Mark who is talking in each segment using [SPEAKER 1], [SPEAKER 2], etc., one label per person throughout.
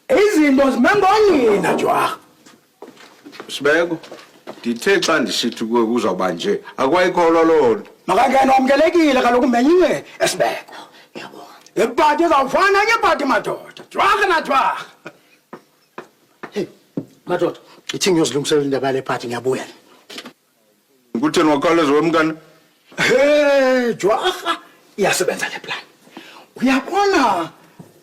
[SPEAKER 1] Izinto zimengonina jwarha.
[SPEAKER 2] Sibeko, ndithe xa ndisithi kuwe kuzawuba nje, akwayikholwa loo nto.
[SPEAKER 1] Makangena wamkelekile kaloku umenyiwe esibeko. Ngiyabonga. Ipati izawufana enye ipati madoda. Jwarha na jwarha.
[SPEAKER 3] Hey, madoda, ithi ngiyozilungiselela indaba yale party ngiyabuya.
[SPEAKER 2] Kutheni wakhawuleza wemkana?
[SPEAKER 1] He, jwarha iyasebenza le plan. Uyabona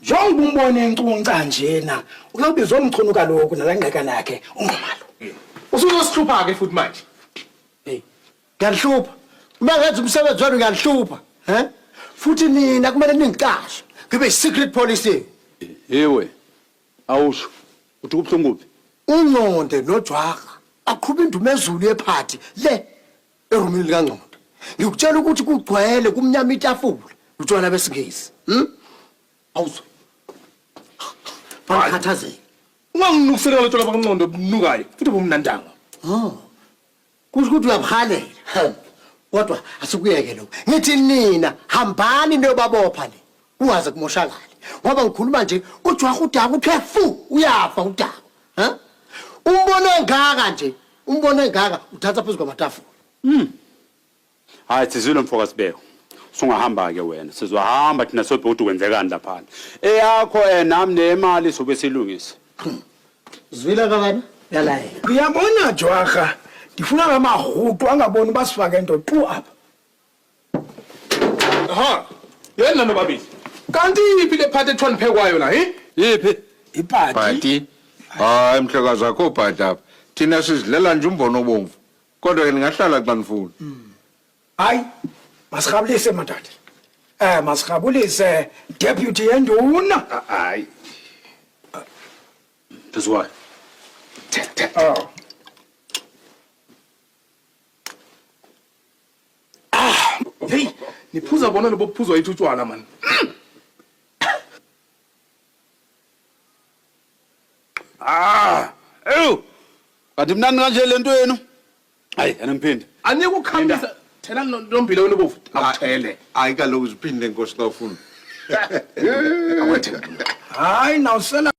[SPEAKER 1] njengoba umbone enkcunca njena, uyawubizwa omchunu kaloku nalaa ngqekana yakhe uNqumalo.
[SPEAKER 4] Usuzosihlupha ke futhi manje.
[SPEAKER 3] Hey, ngiyanihlupha. Uma ngenza umsebenzi wenu ngiyanihlupha, he? Futhi nina kumele ningiqashe. Ngibe secret police.
[SPEAKER 5] Yewe. Awusho. Uthi kubuhlungu kuphi?
[SPEAKER 3] UNconde noJwarha baqhuba indumezulu yephathi le erumini likaNgcondo. Ngikutshela ukuthi kugcwele kumnyama itafula utshwala besingisi. Awuzwe. Bangikhathazeka.
[SPEAKER 4] Unganginukiselela lotshwala bakancondo obunukayo futhi bumnandanga.
[SPEAKER 3] Oh. Kusho ukuthi uyabuhalela. Kodwa asikuyeke lokho. Ngithi nina hambani niyobabopha le. Kungaze kumoshakale. Ngoba ngikhuluma nje ujwaha udaka uthe fu uyafa udaka. Ha? Umbono engaka nje, umbono engaka uthatha phezu kwamatafula.
[SPEAKER 5] Hayi sizwile mfoka Sibeko. Sungahamba ke wena. Sizohamba thina sobheka ukuthi kwenzekani laphana. Eyakho eh nami nemali sobe silungise.
[SPEAKER 3] Zwila kabani? Yalayeka.
[SPEAKER 1] Uyabona jwarha, ndifuna la marhuqu angaboni uba sifake nto tu apha.
[SPEAKER 4] Aha. Yena nobabili. Kanti iphi le phathi ethiwa niphekwayo la, he?
[SPEAKER 5] Yiphi?
[SPEAKER 1] Ipati.
[SPEAKER 2] Bhati. Hayi mhlekazi akho bhati apha. Thina sizidlela nje umbono obomvu. Kodwa ke ningahlala xa nifuna.
[SPEAKER 1] Hayi, masirhabulise madoda. Eh, masirhabulise deputy yenduna.
[SPEAKER 2] Hayi.
[SPEAKER 5] Phezukwayo.
[SPEAKER 1] Oh.
[SPEAKER 4] Hey, niphuza bona lobo buphuzwa yithi utshwala man.
[SPEAKER 5] Ah! Ewu! Kanti mnandi kanje lento yenu? Hayi, angiphinde.
[SPEAKER 4] Anike ukukhamisa thela lombila wena obovu. Awuthele.
[SPEAKER 2] Hayi kaloku ziphinde nkosi xa ufuna.
[SPEAKER 1] Hayi, nawusela.